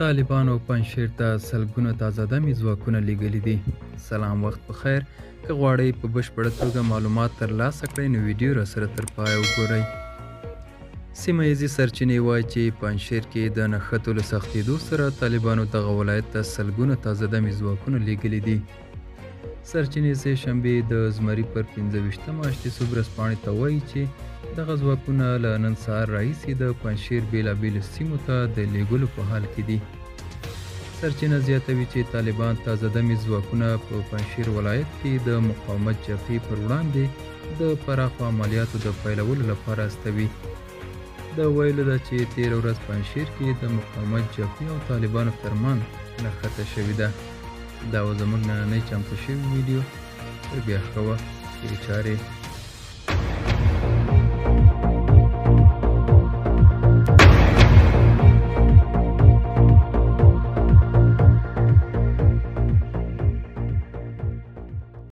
طالبانو پنجشیر ته سلګونه تازه دمي ځواکونه لیږلي دي. سلام، وخت په خیر. که غواړئ په بشپړه توګه معلومات ترلاسه کړئ، نو ویډیو راسره تر پایه وګورئ. سیمه ییزې سرچینې وایي چې پنجشیر کې د نښتو له سختېدو سره طالبانو دغه ولایت ته سلګونه تازه دمي ځواکونه لیږلي دي. سرچینې سې شنبې د زمري پر 25مه اشتیسوب ورځپاڼې ته وایي چې دغه ځواکونه له نن سهار راهیسې د پنجشیر بېلابېلو سیمو ته د لیږلو په حال کې دي. سرچینه زیاتوي چې طالبان تازه دمي ځواکونه په پنجشیر ولایت کې د مقاومت جبهې پر وړاندې د پراخو عملیاتو د پیلولو لپاره استوي. د ویلو ده چې تېره ورځ پنجشیر کې د مقاومت جبهې او طالبانو ترمنځ نښته شوې ده. دا و زموږ نننۍ چمتو شوې ویډیو. تر بیا ښه وه، ښې چارې.